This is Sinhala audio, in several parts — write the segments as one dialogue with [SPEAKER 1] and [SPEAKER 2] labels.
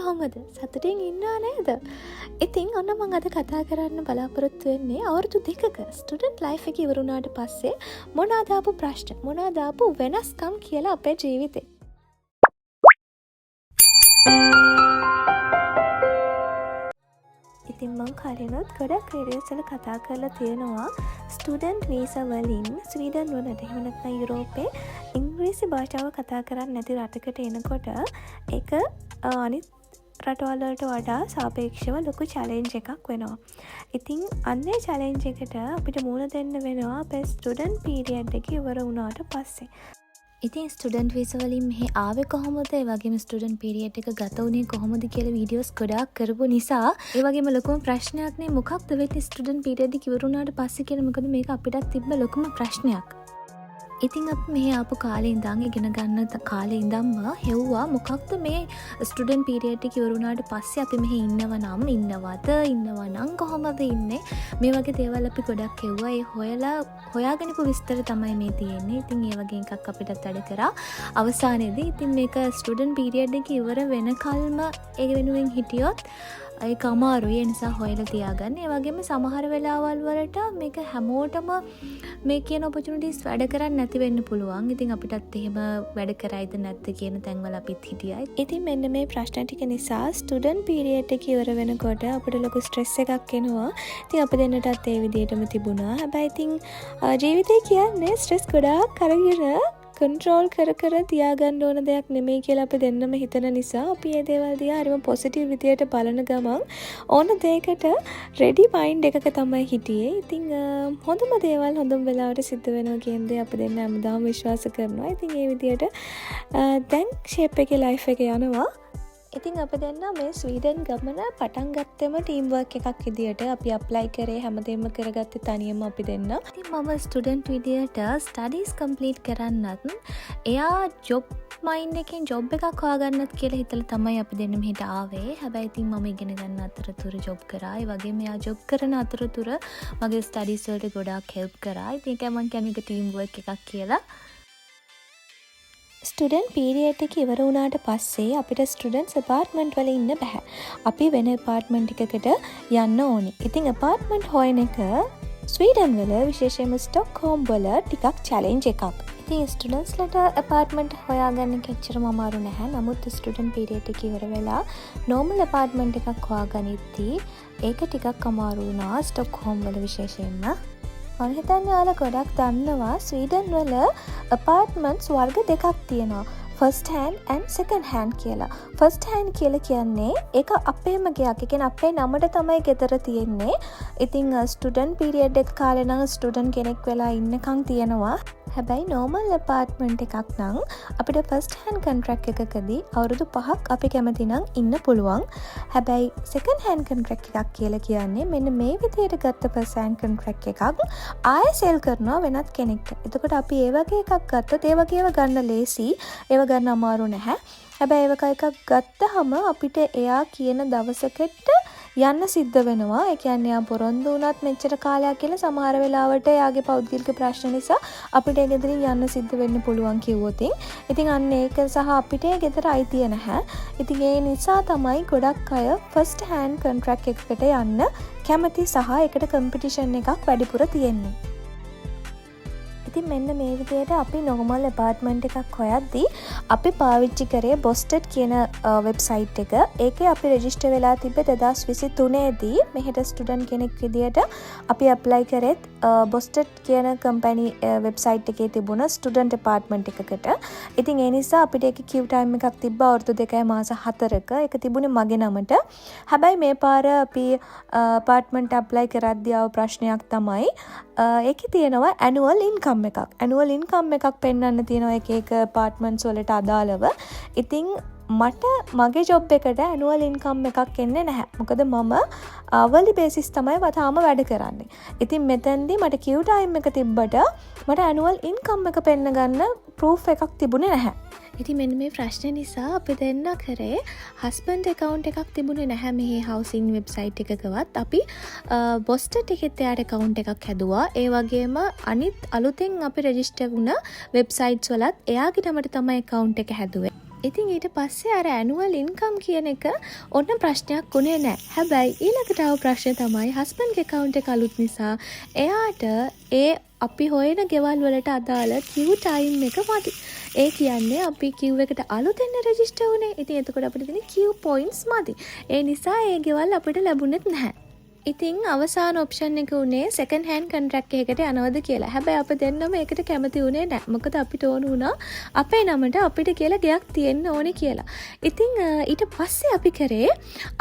[SPEAKER 1] කොහොමද? සතුටින් ඉන්නවා නේද? ඉතින් ඔන්න මං අද කතා කරන්න බලාපොරොත්තු වෙන්නේ අවුරුදු 2ක ස්ටුඩන්ට් ලයිෆ් එක ඉවර වුණාට පස්සේ මොනවාද ආපු ප්‍රශ්න, මොනවාද ආපු වෙනස්කම් කියලා අපේ ජීවිතේ. ඉතින් මං කලිනුත් ගොඩක් වීඩියෝස් වල කතා කරලා තියෙනවා ස්ටුඩන්ට් වීසා වලින් ස්වීඩන් වලට, එහෙම නැත්නම් යුරෝපේ ඉංග්‍රීසි භාෂාව කතා කරන්නේ නැති රටකට එනකොට ඒක අනිත් රටවල් වලට වඩා සාපේක්ෂව ලොකු චැලෙන්ජ් එකක් වෙනවා. ඉතින් අන්න ඒ චැලෙන්ජ් එකට අපිට මුහුණ දෙන්න වෙනවා අපේ ස්ටුඩන්ට් පීරියඩ් එක ඉවර වුණාට පස්සේ.
[SPEAKER 2] ඉතින් ස්ටුඩන්ට් වීසා වලින් මෙහෙ ආවේ කොහොමද, ඒ වගේම ස්ටුඩන්ට් පීරියඩ් එක ගත වුණේ කොහොමද කියලා වීඩියෝස් ගොඩාක් කරපු නිසා, ඒ වගේම ලොකුම ප්‍රශ්නයක් නේ මොකක්ද වෙන්නේ ස්ටුඩන්ට් පීරියඩ් එක ඉවර වුණාට පස්සේ කියලා. මොකද මේක අපිටත් තිබ්බ ලොකුම ප්‍රශ්නයක්. ඉතින් අපි මෙහෙ ආපු කාලේ ඉඳන්, ඉගෙන ගන්න කාලේ ඉඳන්ම හෙව්වා මොකක්ද මේ ස්ටුඩන්ට් පීරියඩ් එක ඉවර වුණාට පස්සේ අපි මෙහෙ ඉන්නව නම් ඉන්නවද, ඉන්නවා නම් කොහොමද ඉන්නේ, මේ වගේ දේවල් අපි ගොඩක් හෙව්වා. ඒ හොයලා හොයාගෙනපු විස්තර තමයි මේ තියෙන්නේ. ඉතින් ඒ වගේ එකක් අපිටත් වැඩ කරා අවසානයේදී. ඉතින් මේක ස්ටුඩන්ට් පීරියඩ් එක ඉවර වෙනකල්ම ඒ වෙනුවෙන් හිටියොත් ඒක අමාරුයි. ඒ නිසා හොයලා තියාගන්න. ඒ වගේම සමහර වෙලාවල් වලට මේක හැමෝටම මේ කියන ඔපචුනිටිස් වැඩ කරන්නේ නැති වෙන්න පුළුවන්. ඉතින් අපිටත් එහෙම වැඩ කරයිද නැද්ද කියන තැන්වල අපිත් හිටියා.
[SPEAKER 1] ඉතින් මෙන්න මේ ප්‍රශ්න ටික නිසා ස්ටුඩන්ට් පීරියඩ් එක ඉවර වෙනකොට අපිට ලොකු ස්ට්‍රෙස් එකක් එනවා. ඉතින් අපි දෙන්නටත් ඒ විදිහටම තිබුණා. හැබැයි ඉතින් ජීවිතේ කියන්නේ ස්ට්‍රෙස් ගොඩාක් අරගෙන කන්ට්‍රෝල් කර කර තියාගන්න ඕන දෙයක් නෙමෙයි කියලා අපි දෙන්නම හිතන නිසා, අපි ඒ දේවල් දිහා හරිම පොසිටිව් විදියට බලන ගමන් ඕන දෙයකට රෙඩි මයින්ඩ් එකක තමයි හිටියේ. ඉතින් හොඳම දේවල් හොඳම වෙලාවට සිද්ධ වෙනවා කියන දේ අපි දෙන්න හැමදාම විශ්වාස කරනවා. ඉතින් ඒ විදියට දැන් ෂේප් එකේ ලයිෆ් එක යනවා. ඉතින් අපි දෙන්න මේ ස්වීඩන් ගමන පටන් ගත්තෙම ටීම් වර්ක් එකක් විදියට. අපි අප්ලයි කරේ, හැමදේම කරගත්තේ තනියම අපි දෙන්න.
[SPEAKER 2] ඉතින් මම ස්ටුඩන්ට් විදියට ස්ටඩීස් කම්ප්ලීට් කරන්නත්, එයා ජොබ් මයින්ඩ් එකෙන් ජොබ් එකක් හොයාගන්නත් කියලා හිතලා තමයි අපි දෙන්න මෙහෙට ආවේ. හැබැයි ඉතින් මම ඉගෙන ගන්න අතරතුර ජොබ් කරා. ඒ වගේම එයා ජොබ් කරන අතරතුර මගේ ස්ටඩීස් වලට ගොඩාක් හෙල්ප් කරා. ඉතින් ඒකයි මං කියන්නේ මේක ටීම් වර්ක් එකක් කියලා.
[SPEAKER 1] ස්ටුඩන්ට් පීරියඩ් එක ඉවර වුණාට පස්සේ අපිට ස්ටුඩන්ට්ස් ඇපාර්ට්මන්ට් වල ඉන්න බැහැ. අපි වෙන ඇපාර්ට්මන්ට් එකකට යන්න ඕනි. ඉතින් ඇපාර්ට්මන්ට් හොයන එක ස්වීඩන් වල, විශේෂයෙන්ම ස්ටොක්හෝම් වල ටිකක් චැලෙන්ජ් එකක්.
[SPEAKER 2] ඉතින් ස්ටුඩන්ට්ස්ලට ඇපාර්ට්මන්ට් හොයාගන්න එක එච්චරම අමාරු නැහැ. නමුත් ස්ටුඩන්ට් පීරියඩ් එක ඉවර වෙලා නෝමල් ඇපාර්ට්මන්ට් එකක් හොයාගනිද්දී ඒක ටිකක් අමාරු වුණා ස්ටොක්හෝම් වල විශේෂයෙන්ම.
[SPEAKER 1] මං හිතන්නේ ඔයාලා ගොඩක් දන්නවා ස්වීඩන් වල ඇපාර්ට්මන්ට්ස් වර්ග දෙකක් තියෙනවා. First hand and second hand කියලා. ෆස්ට් හෑන්ඩ් කියලා කියන්නේ ඒක අපේම ගෙයක්. ඒ කියන්නේ අපේ නමට තමයි ගෙදර තියෙන්නේ. ඉතින් ස්ටුඩන්ට් පීරියඩ් එක කාලේ නම් ස්ටුඩන්ට් කෙනෙක් වෙලා ඉන්නකන් තියෙනවා. හැබැයි නෝමල් ඇපාර්ට්මන්ට් එකක් නම් අපිට ෆස්ට් හෑන්ඩ් කොන්ට්‍රැක්ට් එකකදී අවුරුදු 5ක් අපි කැමති නම් ඉන්න පුළුවන්. හැබැයි සෙකන්ඩ් හෑන්ඩ් කොන්ට්‍රැක්ට් එකක් කියලා කියන්නේ මෙන්න මේ විදියට ගත්ත ෆස්ට් හෑන්ඩ් කොන්ට්‍රැක්ට් එකක් ආයෙ සෙල් කරනවා වෙනත් කෙනෙක්ට. එතකොට අපි ඒ වගේ එකක් ගත්තොත්, ඒ වගේ ඒවා ගන්න ලේසි. ඒවා ගන්න අමාරු නැහැ. හැබැයි ඒ වගේ එකක් ගත්තහම අපිට එයා කියන දවසකට යන්න සිද්ධ වෙනවා. ඒ කියන්නේ එයා පොරොන්දු වුණත් මෙච්චර කාලයක් කියලා, සමහර වෙලාවට එයාගේ පෞද්ගලික ප්‍රශ්න නිසා අපිට ඒ ගෙදරින් යන්න සිද්ධ වෙන්න පුළුවන් කිව්වොතින්. ඉතින් අන්න ඒක සහ අපිට ඒ ගෙදර අයිතිය නැහැ. ඉතින් ඒ නිසා තමයි ගොඩක් අය ෆස්ට් හෑන්ඩ් කොන්ට්‍රැක්ට් එකකට යන්න කැමති සහ ඒකට කම්පිටිෂන් එකක් වැඩිපුර තියෙන්නේ.
[SPEAKER 2] ඉතින් මෙන්න මේ විදියට අපි නෝමල් ඇපාර්ට්මන්ට් එකක් හොයද්දි අපි පාවිච්චි කරේ බොස්ටඩ් කියන වෙබ්සයිට් එක. ඒකේ අපි රෙජිස්ටර් වෙලා තිබ්බේ 2023 දී. මෙහෙට ස්ටුඩන්ට් කෙනෙක් විදියට අපි ඇප්ලයි කරෙත් බොස්ටඩ් කියන කම්පැනි වෙබ්සයිට් එකේ තිබුණ ස්ටුඩන්ට් ඇපාර්ට්මන්ට් එකකට. ඉතින් ඒ නිසා අපිට ඒකේ කියු ටයිම් එකක් තිබ්බා අවුරුදු 2යි මාස 4ක. ඒක තිබුණේ මගේ නමට. හැබැයි මේ පාර අපි ඇපාර්ට්මන්ට් ඇප්ලයි කරද්දි ආව ප්‍රශ්නයක් තමයි ඒකේ තියෙනවා ඇනුවල් ඉන්කම් එකක්. ඇනුවල් ඉන්කම් එකක් පෙන්වන්න තියෙනවා එක එක ඇපාර්ට්මන්ට්ස් වලට අදාළව. ඉතින් මට මගේ ජොබ් එකට ඇනුවල් ඉන්කම් එකක් එන්නේ නැහැ. මොකද මම අවර්ලි බේසිස් තමයි තාම වැඩ කරන්නේ. ඉතින් මෙතැන්දි මට කියු ටයිම් එක තිබ්බට මට ඇනුවල් ඉන්කම් එක පෙන්න ගන්න ප්‍රූෆ් එකක් තිබුණේ නැහැ.
[SPEAKER 1] ඉතින් මෙන්න මේ ප්‍රශ්න නිසා අපි දෙන්න කරේ හස්බන්ඩ් ඇකවුන්ට් එකක් තිබුණේ නැහැ මෙහි හවුසින් වෙබ්සයිට් එකකවත්. අපි බොස්ටඩ් එකෙත් එයාට ඇකවුන්ට් එකක් හැදුවා. ඒ වගේම අනිත් අලුතෙන් අපි රෙජිස්ටර් වුණ වෙබ්සයිට්ස් වලත් එයාගේ නමට තමයි ඇකවුන්ට් එක හැදුවේ.
[SPEAKER 2] ඉතින් ඊට පස්සේ අර ඇනුවල් ඉන්කම් කියන එක ඔන්න ප්‍රශ්නයක් වුණේ නෑ. හැබැයි ඊළඟට ආව ප්‍රශ්නේ තමයි හස්බන්ඩ්ගේ ඇකවුන්ට් එක අලුත් නිසා එයාට ඒ අපි හොයන ගෙවල් වලට අදාළ කියු ටයිම් එක මදි. ඒ කියන්නේ අපි කියු එකට අලුතෙන් රෙජිස්ටර් වුණේ. ඉතින් එතකොට අපිට තියෙන කියු පොයින්ට්ස් මදි. ඒ නිසා ඒ ගෙවල් අපිට ලැබුණෙත් නැහැ. ඉතින් අවසාන ඔප්ෂන් එක වුණේ සෙකන්ඩ් හෑන්ඩ් කොන්ට්‍රැක්ට් එකකට යනවද කියලා. හැබැයි අප දෙන්නම ඒකට කැමති වුණේ නෑ. මොකද අපිට ඕන වුණා අපේ නමට අපිට කියලා ගෙයක් තියෙන්න ඕනේ කියලා. ඉතින් ඊට පස්සේ අපි කරේ,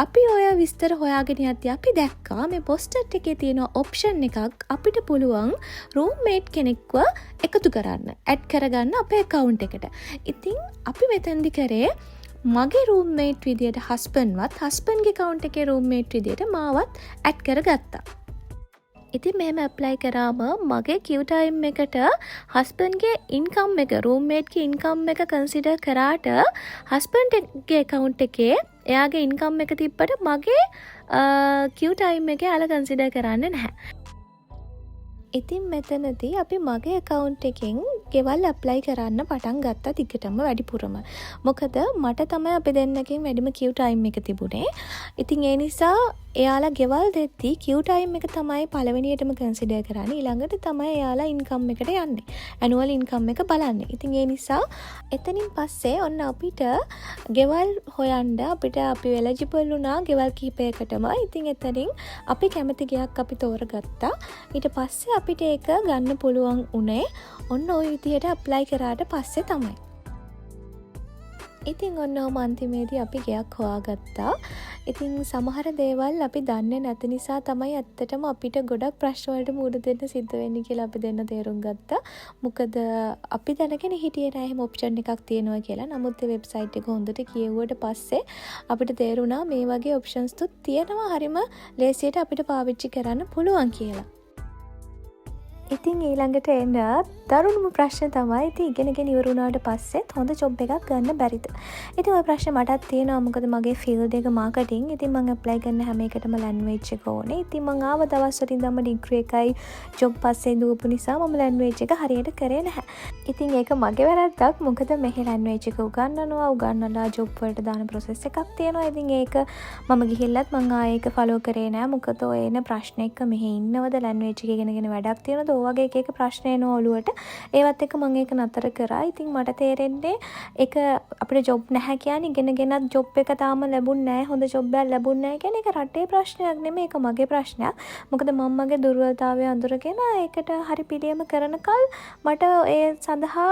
[SPEAKER 2] අපි ඔය විස්තර හොයාගෙන යද්දි අපි දැක්කා මේ බොස්ටඩ් එකේ තියෙන ඔප්ෂන් එකක්, අපිට පුළුවන් රූම්මේට් කෙනෙක්ව එකතු කරන්න, ඇඩ් කරගන්න අපේ ඇකවුන්ට් එකට. ඉතින් අපි මෙතැන්දි කරේ මගේ රූම්මේට් විදියට හස්බන්ඩ්වත්, හස්බන්ඩ්ගේ ඇකවුන්ට් එකේ රූම්මේට් විදියට මාවත් ඇඩ් කරගත්තා. ඉතින් මෙහෙම ඇප්ලයි කරාම මගේ කියු ටයිම් එකට හස්බන්ඩ්ගේ ඉන්කම් එක, රූම්මේට්ගේ ඉන්කම් එක කන්සිඩර් කරාට, හස්බන්ඩ්ගේ ඇකවුන්ට් එකේ එයාගේ ඉන්කම් එක තිබ්බට මගේ කියු ටයිම් එක එයාලා කන්සිඩර් කරන්නේ නැහැ. ඉතින් මෙතනදී අපි මගේ ඇකවුන්ට් එකෙන් ගෙවල් ඇප්ලයි කරන්න පටන් ගත්තා දිගටම වැඩිපුරම. මොකද මට තමයි අපි දෙන්නගෙන් වැඩිම කියු ටයිම් එක තිබුණේ. ඉතින් ඒ නිසා එයාලා ගෙවල් දෙද්දි කියු ටයිම් එක තමයි පළවෙනියටම කන්සිඩර් කරන්නේ. ඊළඟට තමයි එයාලා ඉන්කම් එකට යන්නේ. ඇනුවල් ඉන්කම් එක බලන්නේ. ඉතින් ඒ නිසා එතනින් පස්සේ ඔන්න අපිට ගෙවල් හොයන්න අපිට අපි එලිජිබල් වුණා ගෙවල් කිහිපයකටම. ඉතින් එතනින් අපි කැමති ගෙයක් අපි තෝරගත්තා. ඊට පස්සේ අපිට ඒක ගන්න පුළුවන් වුණේ ඔන්න ඔය විදිහට ඇප්ලයි කරාට පස්සේ තමයි. ඉතින් ඔන්න ඔහොම අන්තිමේදී අපි ගෙයක් හොයාගත්තා. ඉතින් සමහර දේවල් අපි දන්නේ නැති නිසා තමයි ඇත්තටම අපිට ගොඩක් ප්‍රශ්න වලට මුහුණ දෙන්න සිද්ධ වෙන්නේ කියලා අපි දෙන්න තේරුම් ගත්තා. මොකද අපි දැනගෙන හිටියේ නෑ එහෙම ඔප්ෂන් එකක් තියෙනවා කියලා. නමුත් ඒ වෙබ්සයිට් එක හොඳට කියෙව්වට පස්සේ අපිට තේරුණා මේ වගේ ඔප්ෂන්ස් තුත් තියෙනවා, හරිම ලේසියට අපිට පාවිච්චි කරන්න පුළුවන් කියලා. ඉතින් ඊළඟට එන දරුණුම ප්‍රශ්න තමයි, ඉතින් ඉගෙනගෙන ඉවර වුණාට පස්සෙත් හොඳ ජොබ් එකක් ගන්න බැරිද? ඉතින් ඔය ප්‍රශ්නේ මටත් තියෙනවා, මොකද මගේ ෆීල්ඩ් එක මාකටිං. ඉතින් මං ඇප්ලයි කරන හැම එකටම ලැන්ග්වේජ් එක ඕනේ. ඉතින් මං ආව දවස් වල ඉඳන්ම ඩිග්‍රී එකයි ජොබ් පස්සේ දුවපු නිසා මම ලැන්ග්වේජ් එක හරියට කරේ නැහැ. ඉතින් ඒක මගේ වැරැද්දක්. මොකද මෙහෙ ලැන්ග්වේජ් එක උගන්වනවා. උගන්වලා ජොබ් වලට දාන ප්‍රොසෙස් එකක් තියෙනවා. ඉතින් ඒක මම ගිහිල්ලත් මං ආයේ ඒක ෆලෝ කරේ නෑ. මොකද ඔය එන ප්‍රශ්න එක්ක මෙහෙ ඉන්නවද, ලැන්ග්වේජ් එක ඉගෙනගෙන වැඩක් තියෙනවද, ඔය වගේ එක එක ප්‍රශ්න එනවා ඔලුවට. ඒවත් එක්ක මං ඒක නතර කරා. ඉතින් මට තේරෙන්නේ ඒක අපිට ජොබ් නැහැ කියන්නේ, ඉගෙනගෙනත් ජොබ් එක තාම ලැබුණ නෑ, හොඳ ජොබ් එකක් ලැබුණ නෑ කියන්නේ ඒක රටේ ප්‍රශ්නයක් නෙමෙයි, ඒක මගේ ප්‍රශ්නයක්. මොකද මං මගේ දුර්වලතාවය අඳුරගෙන ඒකට හරි පිළියම කරනකල් මට ඒ සඳහා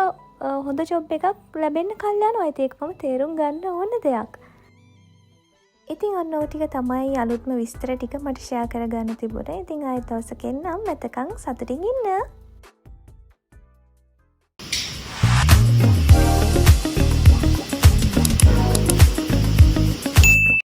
[SPEAKER 2] හොඳ ජොබ් එකක් ලැබෙන්න කල් යනවා. ඉතින් ඒක මම තේරුම් ගන්න ඕන දෙයක්. ඉතින් ඔන්න ඔය ටික තමයි අලුත්ම විස්තර ටික මට ෂෙයා කරගන්න තිබුණේ. ඉතින් ආයෙත් දවසක එන්නම්. එතකන් සතුටින් ඉන්න.